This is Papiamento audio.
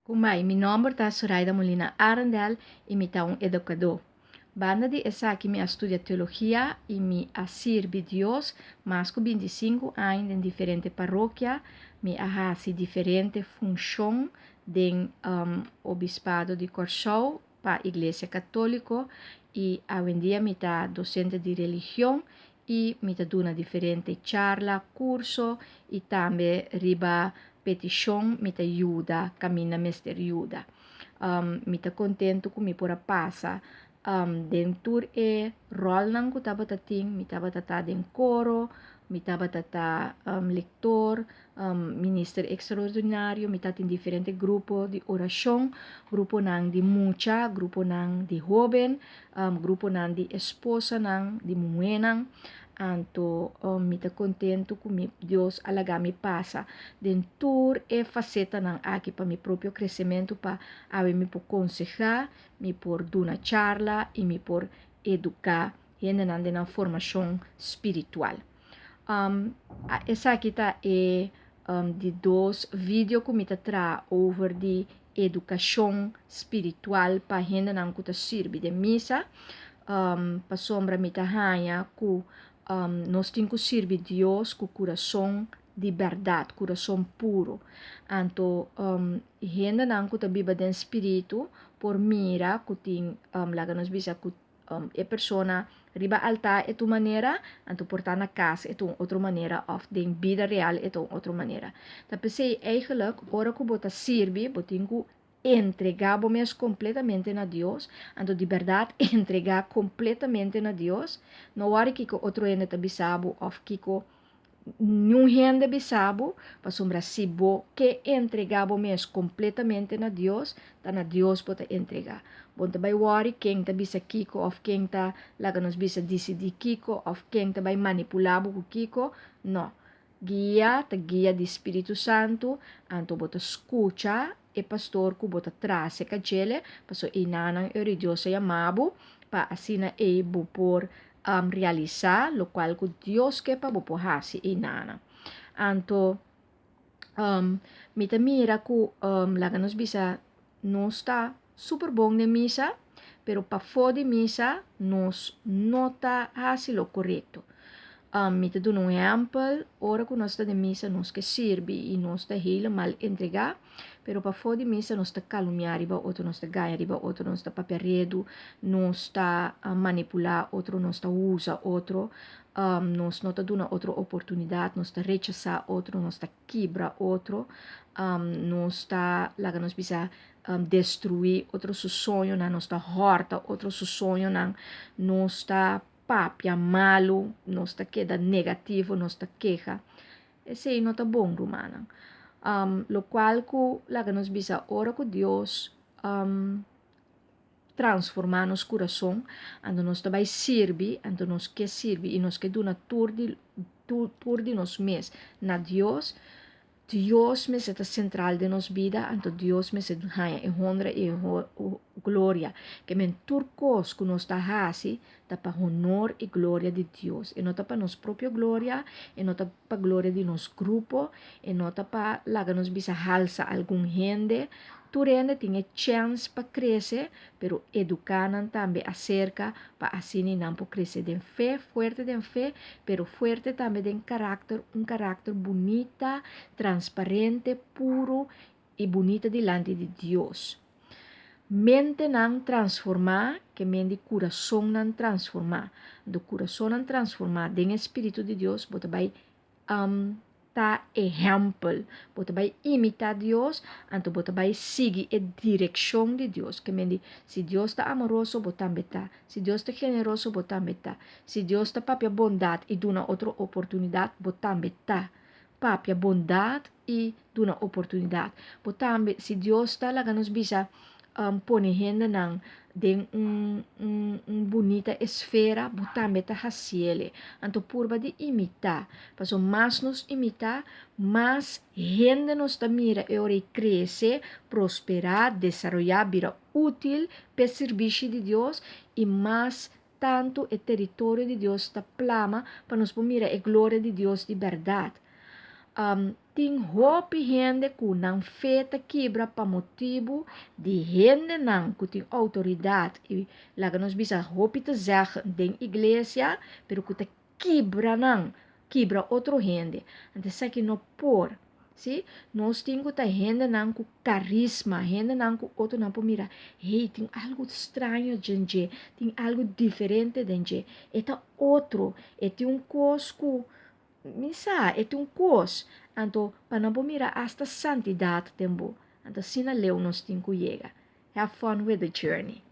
Kumai, mi nòmber ta Soraida Molina Arendel i mi ta un edukadó. Banda di esaki mi a studia teologia i mi a sirbi Dios mas ku 25 aña den diferente parokia. Mi a hasi diferente funshon den Obispado di Kòrsou pa Iglesia Katóliko i awendia mi ta dosente di religion i mi ta duna diferente charla, kurso i tambe riba petishon mi ta yuda kaminda mester yuda. Mi ta kontentu ku mi por a pasa den tur e ròlnan ku tabata tin, mi tabata ta den koro, mi tabata ta lektor, minister ekstraordinario, mi ta tin diferente grupo di orashon, gruponan di mucha, gruponan di hóben, gruponan di esposanan, di muhénan. Anto mi ta kontentu ku mi Dios a laga mi pasa den tur e fasetanan aki pa mi propio kresementu pa awe mi por konsehá, mi por duna charla i mi por eduká hendenan den nan formashon spiritual. Esaki ta e di dos video ku mi ta traha over di edukashon spiritual pa hendenan ku ta sirbi den misa, pasobra mi ta haña ku nos tin ku sirbi Dios ku kurason di bèrdat, kurason puru. Anto hendenan ku ta biba den spiritu por mira ku tin, laga nos bisa ku e persona riba altá e ta un manera, anto por ta na kas e ta un otro manera òf den bida real e ta un otro manera. Ta p'esei eigenlijk ora ku bo ta sirbi bo tin ku entregá bo mes kompletamente na Dios, anto di bèrdat entregá kompletamente na Dios, no wòri kiko otro hende ta bisa bo òf kiko Niun hende bisa bo, pasobra si bo ke entregá bo mes kompletamente na Dios, ta na Dios bo ta entregá. Bo no ta bai wòri ken ta bisa kiko òf ken ta laga nos bisa disidí kiko òf ken ta bai manipulá bo ku kiko. Nò. Guia ta guia di Spiritu Santu, anto bo ta skucha e pastor ku bo ta trase kachele, pasobra einanan ora Dios a yama bo pa asina ei bo por realisá lokual ku Dios ke pa bo por hasi einan. Anto mi ta mira ku laga nos bisa nos ta super bon den misa, pero pafó di misa nos no ta hasi lo korekto. Mi ta duna un ehèmpel, ora ku nos ta den misa nos ke sirbi i nos ta helemaal entregá, Pero pafó di misa nos ta kalumia riba otro, nos ta gaña riba otro, nos ta papia redu, nos ta manipulá otro, nos ta usa otro, nos no ta duna otro oportunidat, nos ta rechasá otro, nos ta kibra otro, nos ta, laga nos bisa, destruí otro su soñonan, nos ta hòrta otro su soñonan, nos ta papia malu, nos ta keda negativo, nos ta keha. Esei no ta bon, rumannan. Lokual ku laga nos bisa ora ku Dios transformá nos kurason, anto nos ta bai sirbi, anto nos ke sirbi i nos ke duna tur di tur di nos mes na Dios, Dios mester ta sentral den nos bida, anto Dios mester haña e honra i e gloria. Ke men tur kos ku nos ta hasi ta pa honor i gloria di Dios. E no ta pa nos propio gloria, e no ta pa gloria di nos grupo, e no ta pa laga nos bisa halsa algun hende. Tur hende tin e chèns pa krese, pero eduká nan tambe aserka pa asina nan por krese den fe, fuerte den fe, pero fuerte tambe den karakter, un karakter bunita, transparente, puru i bunita dilanti di Dios. Mentenan transformá ke men di kurasonnan transformá. Anto kurasonnan transformá den e Spiritu di Dios bo ta bai ta ehèmpel, bo ta bai imitá Dios, anto bo ta bai sigui e direkshon di Dios. Ke men di si Dios ta amoroso bo tambe ta, si Dios ta generoso bo tambe ta, si Dios ta papia bondat i duna otro oportunidat bo tambe ta. Papia bondat i duna oportunidat. Bo tambe, si Dios ta laga nos bisa pone hendenan den un un un bunita esfera, bo tambe ta hasiele. Anto purba di imitá, pasobra mas nos imitá, mas hende nos ta mira e ora ei krese, prosperá, desaroyá, bira útil p'e sirbishi di Dios i mas Tantu e teritorio di Dios ta plama pa nos por mira e gloria di Dios di bèrdat. Tin hopi hende ku nan fe ta kibra pa motibu di hendenan ku tin outoridat i laga nos bisa hopi ta zeggen den iglesia pero ku ta kibra nan, kibra otro hende. Anto esaki no por. Si, nos tin ku ta hendenan ku karisma, hendenan ku otronan por mira, hey, tin algu straño den dje, tin algu diferente den dje, e ta otro, e tin un kos ku Mi sa, e tin un kos. Anto, pa nan por mira asta santidat den bo. Anto asina leu nos tin ku yega. Have fun with the journey.